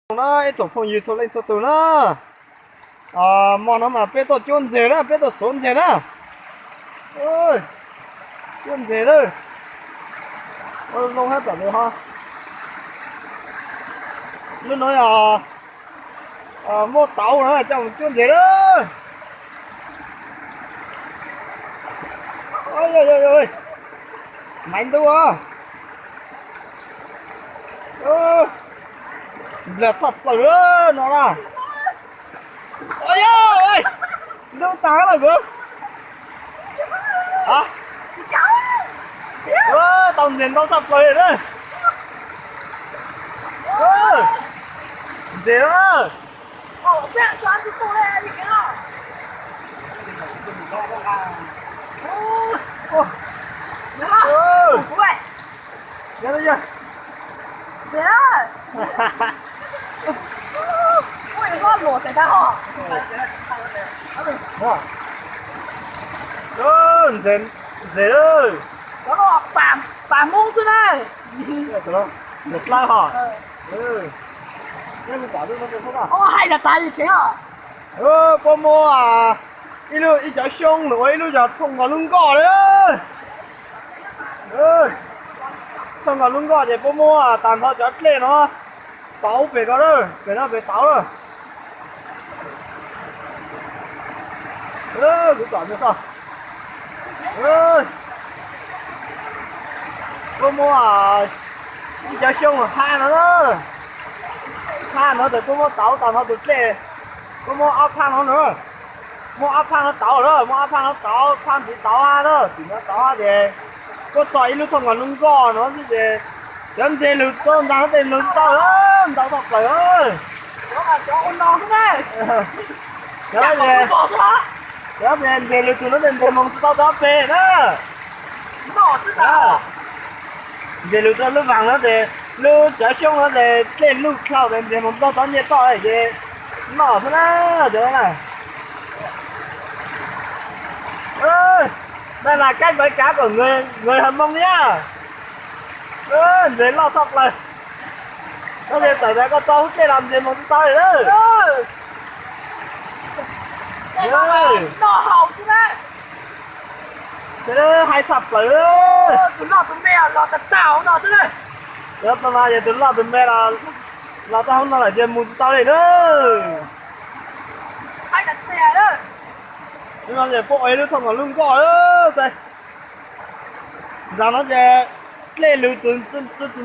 Na ib tsoom phooj ywg txhua leej txhua tus na, hmo no mas peb tuaj cuab ntses na, peb tuaj xuav ntses na. Cuab ntses lawm. Ua zoo hab tom ntawd ho. Lub no yog muab tauv na coj mus cuab ntses lawm. Maiv ntub. Nplag tshaj plaws no na. Ntub tag lawm. Tau ntses ntau tshaj plaws na. Ntses na. Ntses, ntses. Pam Hmoob xwb na. Nws dlawb ho. Hais tas, puab muab ib lub, ib cov xyoob lug ua ib lub cov thooj nkaus lub nkoj li. Thooj nkaus lub nkoj ces puab muab tag nrho cov dlej no tauv pem ko, pem no pem tauv lawm. Kuv tom no, puab muab ib cov xyoob hab no, hab no tes puab muab tauv tag nrho tus dlej. Puab muab ob phab no na, muab ob phab no tauv lawm, muab ob phab no tauv, phab ntxiv tauv hab na, tim no tauv hab ces puab txog ib lub thooj nkaus lub nkoj no xwb ces cov ntses lug txog ntawd no tes lug tau, ntau tshaj plaws. Cov ntses lug txug no tes ntses moog tsis tau rov pem na. Ntses lug txug lub vaag no tes lub cov xyoob no tes dlej luj dlhau tes ntses moog tsis tau rov nce toj ces noj xwb na, cov no na. Đây là cách vẫy cá của người, người Hmông nhá. Ntses loj tshaj plaws. Koj txawm tas koj tso hub dlej los ntses moog tsis tau li lawm. Hais tshaj plaws. Cov no ces tus loj tus me los tau hub no lawm ces moog tsis tau li na. Lub no ces puab ua ib lub thooj nkaus lub nkoj lawm xwb. Ntawm no ces dlej lug txug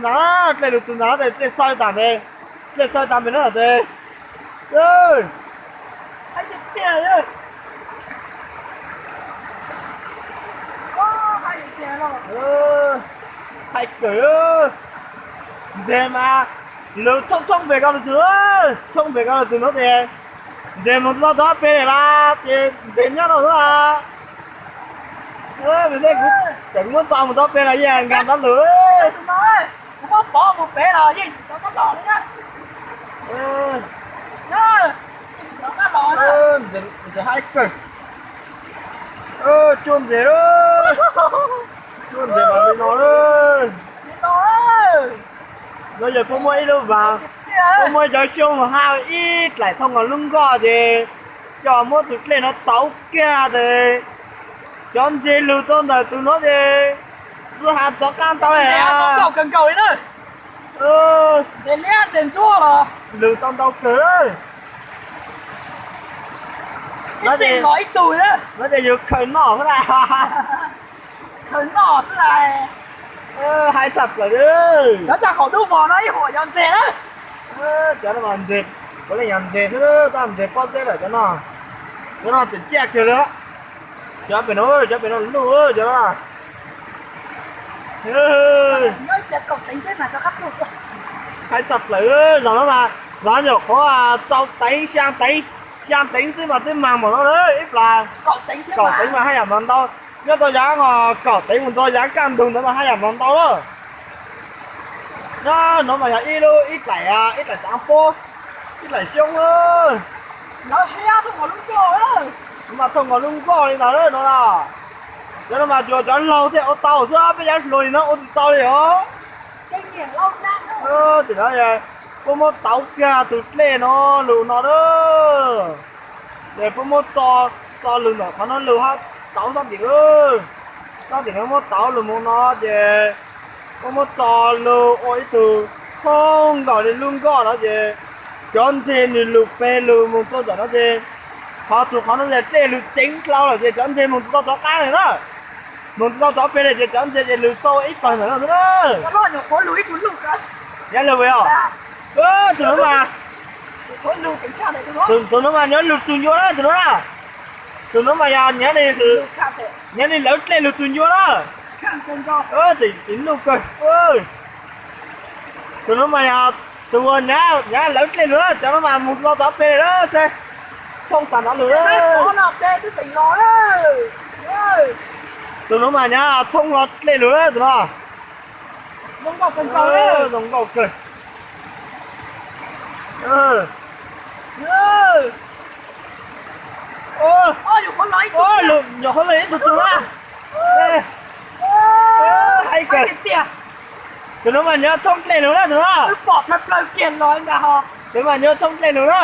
ntawm, dlej lug txug ntawm no ces dlej xaw taag tes, dlej xaw taag pem no tes. Haib kawg. Ntses mas lug tshoob tshoob pem ko lug txug, tshoob pem ko lug txug no ces ntses moog tsis tau rov pem lawm ces ntses nyob no xwb. Kuv tseem muab tso moog rov pem los yeej nkaag rov lug. Ntses haib kawg. Cuab ntses, cuab ntses mas li no. No yog puab muab ib lub vaag, puab muab cov xyoob hab ib dlaim thooj nkaus lub nkoj ces coj muab tus dlej no tauv kiag tes cov ntses lug txug ntawm tus no ces txhad has rov qaab tau li. Lug tau ntau kawg. No ces yug khaws noj xwb na. Haib tshaj plaws. Cov no mas ntses, puav leej yog ntses xwb, tab ntses pob zeb lawm cov no. Cov no tseem ciaj kawg li. Cov pem no, cov pem no luj cov no. Haib tshaj plaws, zaum no mas, zaum no nyuam qhuav rau teev, xyaa teev, xyaa teev xwb mas twb maag npaum no lawm ib plag. Kaum teev mas haj yam mas ntau. Nyob rau yav kaum teev mus rau yav kaj ntug ntawd mas haj yam mas ntau lawm. Nyob no mas yog ib lub, ib dlaim, ib dlaim tsav pob, ib dlaim xyoob. Mas thooj nkaus lub nkoj li ntawd no na. Cov no mas tsuas cov laug thiaj ua tau xwb, peb cov hluas li no ua tsis tau li os. Tim no, Puab muab tauv kiag tus dlej no lug no na. Ces puab muab txo, txo lug ntawm qhov no lug hab tauv sab tim, sab tim no muab tauv lug moog no ces puab muab txo lug ua ib tug thoob nkaus li lub nkoj no ces cov ntseg nwg lug peg lug moog txug ntawm no ces qhov txug qhov no ces dlej lug ceev dlhau lawm ces cov ntseg moog txug tau cov qaab lawm na. Moog txug tau cov peg lawm ces cov ntseg ces lug xau ib pawg ntawm no na. Nyob lug os, tus nuav mas, tus nuav mas nyob lug txug ncua na tus nuav na. Tus nuav mas yog nyob li lawv dlej lug txug ncua na. Tseem nuj kawg. Tus nuav mas yog tus uas nyob lawv dlej lug na, cov nuav mas moog txug tau cov peg lawm na, saib, txhooj tag nrho lug na. Tus nuav mas nyob txhooj dlej lug na tus nuav. Zoo nkauj kawg. Nyuam qhuav lug ib tug tug na. Haib kawg. Tus nuav mas nyob txhooj dlej lug na tus nuav. Tus nuav mas nyob txhooj dlej lug na.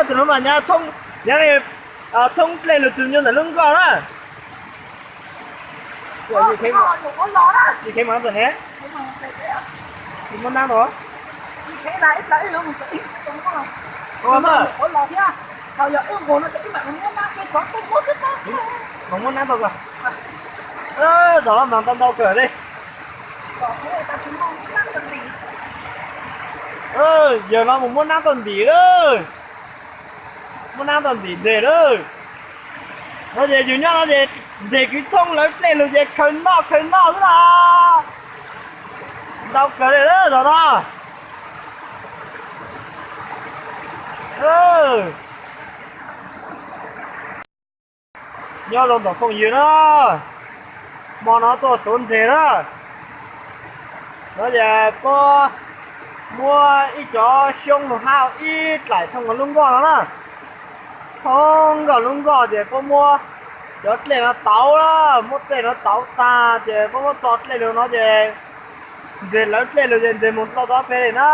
Tus nuav mas nyob txhooj dlej lug txug ncua ntawm lub nkoj na. Muab nab tau. Muab nab tau. Zog no mas ntau ntau kawg li. Yawg no mus muab nab tau ntim lawm. Muab nab tau ntim ntseg lawm. No ces yus nyob no ces ntseg kwv txhooj lawv dlej lug ces khaws noj khaws noj xwb na. Ntau kawg li lawm zog no. Nyob zoo ntawm phooj ywg na, hmo no tuaj xuv ntseg na. No ces puab muab ib cov xyoob lug hab ib dlaim thooj lub nkoj no na. Thooj nkaus lub nkoj ces puab muab cov dlej no tauv na, muab dlej no tauv tag ces puab muab txo dlej lug no ces ntseg lawv dlej lug ces ntseg moog txug tau peg li na.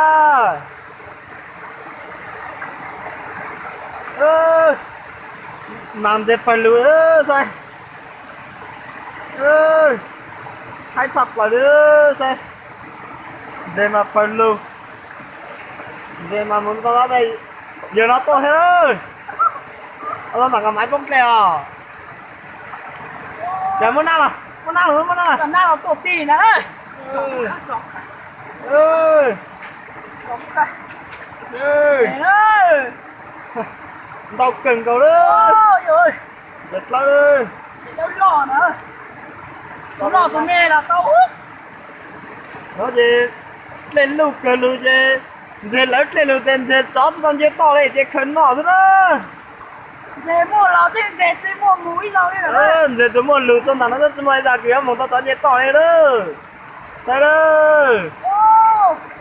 Mas ntseg pawg lug saib. Haib tshaj plaws li saib. Ntseg mas pawg lug. Ntseg mas moog txug tau peg, yawg no tuaj thiab. Tau ntawm Nkauj Maiv poob dlej os. Ces muab nab los, muab nab los, muab nab los. Ntau kawg nkaus lawm. Ntawd dlawb. No ces dlej luj kawg lug ces ntseg lawv dlej lug ces ntseg tsov tsis tau nce toj li ces khaws noj xwb na. Ntseg tsuas muaj lug txog ntawm no tsis muaj ib zag kws yuav moog tau tsov nce toj li lawm. Saib lawm.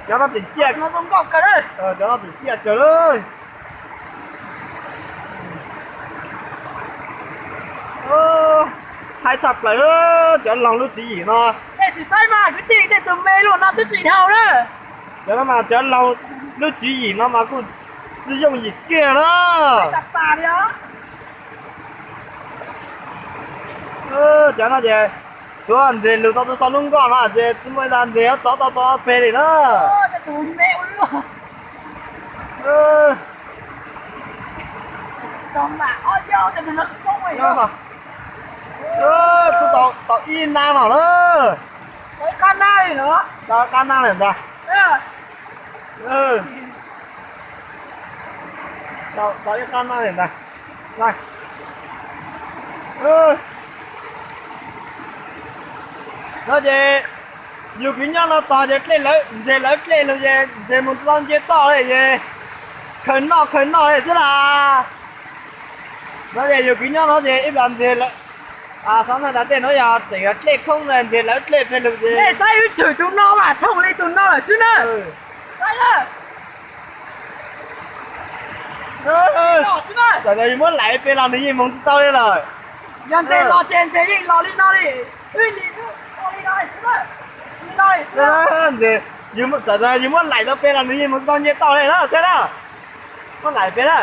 Cov no tseem ciaj, cov no tseem ciaj kawg lawm. Haib tshaj plaws lawm cov laug lub tswv yim no. Cov no mas cov laug lub tswv yim no mas kuj tsi yooj yim kiag na. Cov no ces tsuav ntseg lug tau txug lub nkoj no ces tsi muaj ib zag ntseg yuav tsov tau tau peg li na. Tau ib nab no na. Tau qab nab li ntag. Tau ib qab nab li ntag. No ces yus kwv nyob no tog ces dlej lawv, ntseg lawv dlej lug ces ntseg moog tau nce toj li ces khaws noj khaws noj li xwb las. No ces yus kwv nyob no ces ib plag ntseg lawv, xav naj tas tej no yog tseem yog dlej khoob na, ntseg lawv dlej peg lug ces saib wb tshwm tus no mas thooj li tus no lawm xwb na. Txawm yus muab laim peg los nws yeej moog tsis tau li lawm. Yog ntseg los ces ntseg yeej los li no li. Ntses, yus txawm tias yus muab laim tau pem los nws yeej moog tsis tau nce toj li na, saib na. Muab laim pem na,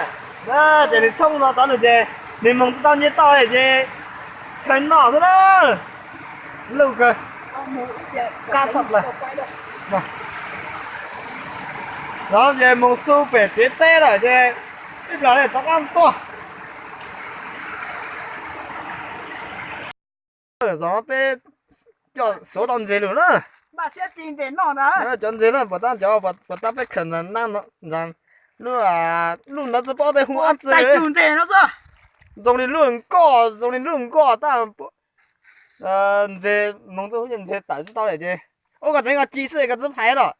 ces nws thooj no tod nws ces nws moog tsis tau nce toj li ces khaws noj xwb na. Luj kawg, qab tshaj plaws. Los ces moog xu pem tsev teb lawm ces ib plag li rov qab tuaj. Zaum no peb coj xuav tau ntses lawm na. Cov ntses na, puas tab cov, puas tab peb khaws ntawd, lub ntawd tsis paub tej hu ab tsi li. Zoo li lub nkoj, zoo li lub nkoj tab. Ntses moog txug ntses tawm tsis tau lawm ces, ua koj tseev koj ci xwb koj tsis phais los.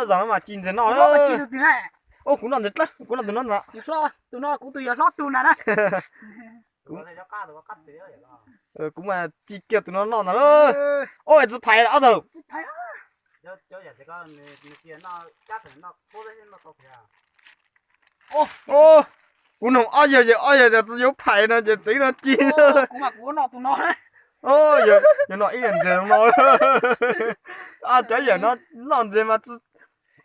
Zaum no mas ci ntses noj lawm. Ua kuv noj ntses dlawb, kuv noj tus no ntag. Tus no kuv tus yog hlob tug ntag na. Kuv mas ci kiag tus no noj ntag lauj. Ua tsis phais los ob tug. Kuv noog ob yawg ces ob yawg tias tsis yuav phais no ces tseev no ci. Yog noj ib yam ntses no, cov yawm no noj ntses mas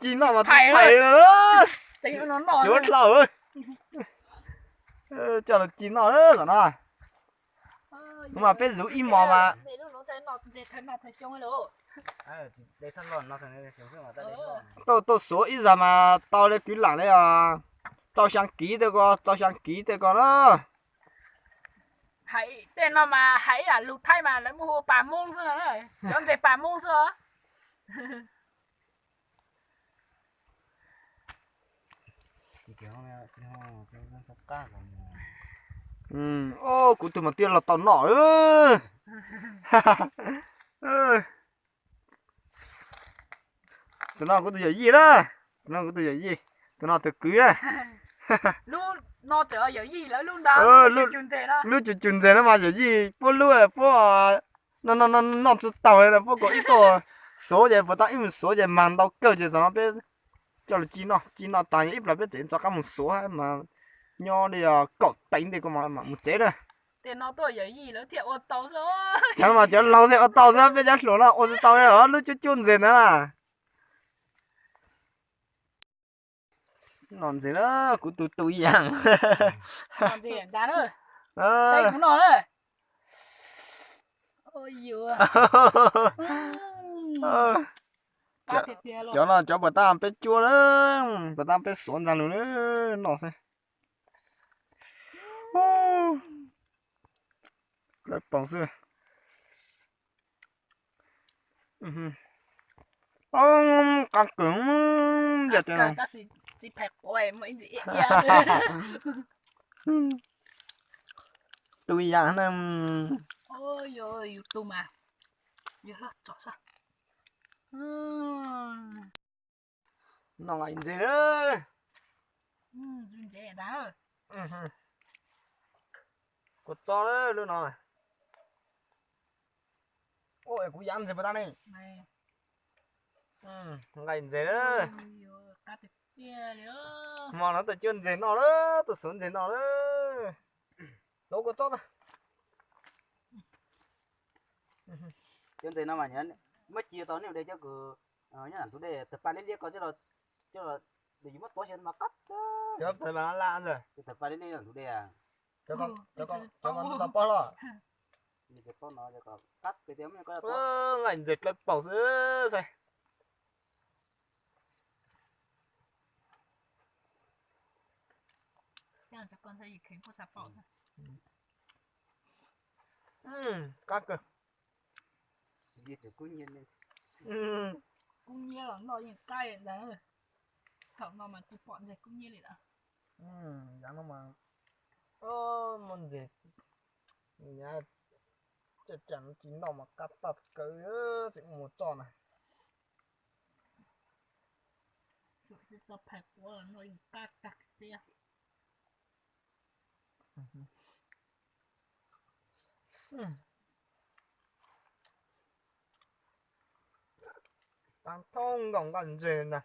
ci noj mas tsis phais no. Tsuav dlhau. Coj los ci noj lawm tam no. Kuv mas peb zuv ib mos mas. Tuaj, tuaj xuav ib zag mas tau li kwv lam li os. Rau xyaa kiv tej ko, rau xyaa kiv tej ko na. Hais tej no mas hais ib yam lus Thaib mas lawv muaj hu pas moob xwb, cov ntses pas moob xwb os. Kuv tug mas thiaj los tau noj. Tus no kuv tus yawm yij na, tus no kuv tus yawm yij, tus no tus kwv na. Lub cus cus ntses no mas yawm yij puab lub puab noj tsis taug, puab kom ib tug xuav ces puas tab ib mus xuav ces mag ntau kawg ces tam no peb coj los ci noj, ci noj tas ib plag peb tseem rov qab mus xuav mas nyob li kaum teev tej ko mas mus tsev na. Cov no mas cov laug thiaj ua tau xwb, peb cov hluas no ua tsis tau li os, lub cuab cuab ntses ntawd na. Noj ntses na, kuv tus tu ib yaam. Cov no cov puas tab peb cuab na, puas tab peb xuav ntxaag lug na, noj xwb. Dlawb paug xwb. Qab kawg, yog tias tu ib yaam na. Noj nqaij ntses na. Kuv txob lub no. Kuv yav ntses puas tau ne. Nqaij ntses na. Hmo no tuaj cuab ntses noj lawm, tuaj xuav ntses noj lawm. Los kuv txob tag. Cuab ntses no mas muab ci tau nej de coj kws nyob ntug dej tawg paj liab liab ko coj los, yus muab tuav xyov mas qab tawg paj liab liab ntug dej. Cov ko tsis tau paub los. Qab tiag tiag, nqaij ntses dlawb paug xwb saib. Qab kawg. Kub nyiab los noj yeej qab ntag. Thaum no mas tsis pom ntses kub nyiab li lawm. Yav no mas muaj ntses, nyab caj cas tsis noj mas qab tag kawg, tseem mus txoj na. Tau phais quav los noj yeej qab tag tiag. Tag thoob nkaus nqaij ntses ntag.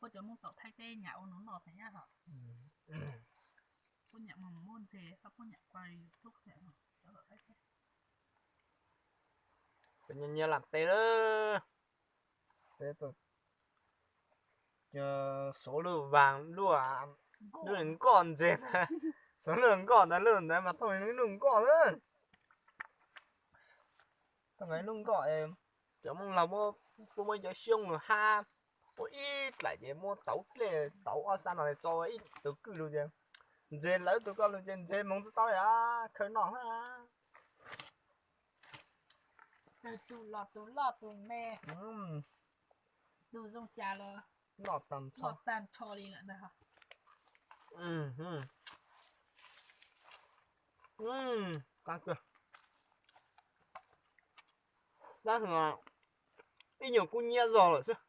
Puab cov Moob Taum Thaib teb nyam ua nuav noj tas nyab hos. Puab nyam muab ntses, puab nyam qua YouTube. Nyias nyias lam tes lawm. Peb tus số lượng vàng, lub, lub nkoj ntses, số lượng nkoj ntawd, lub ntawd mas thooj ib lub nkoj lawm. Thooj ib lub nkoj. Cov Moob Laug muab, kuj muab cov xyoob lug hab, ua ib dlaim ces muab tauv dlej tauv ob sab no tso ib tug kwj lug ces ntses lawv tus koj lug ces ntses moog tsi tau li, khaws noj hab. Tus loj tus loj tus me, tus zoo cas los noj tag nrho li lawm ntag. Qab kawg. Dab, ib nyuag kub nyiab zog lawm xwb.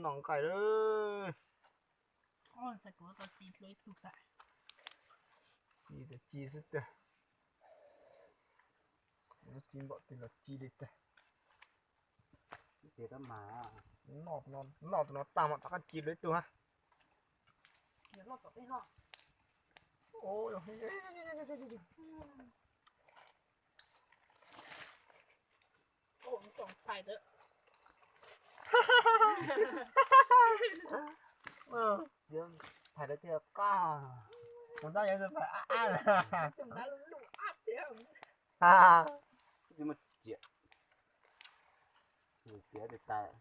Noj nqaij lawm. Ci xwb tiag. Ci npaum twg los ci li tiag. Noj tus no tag mam rov qab ci dua ib tug hab. Phais lawv thiaj qab. Tus ntab yog phais ab ab. Tsis muaj riam, tiav tis tas.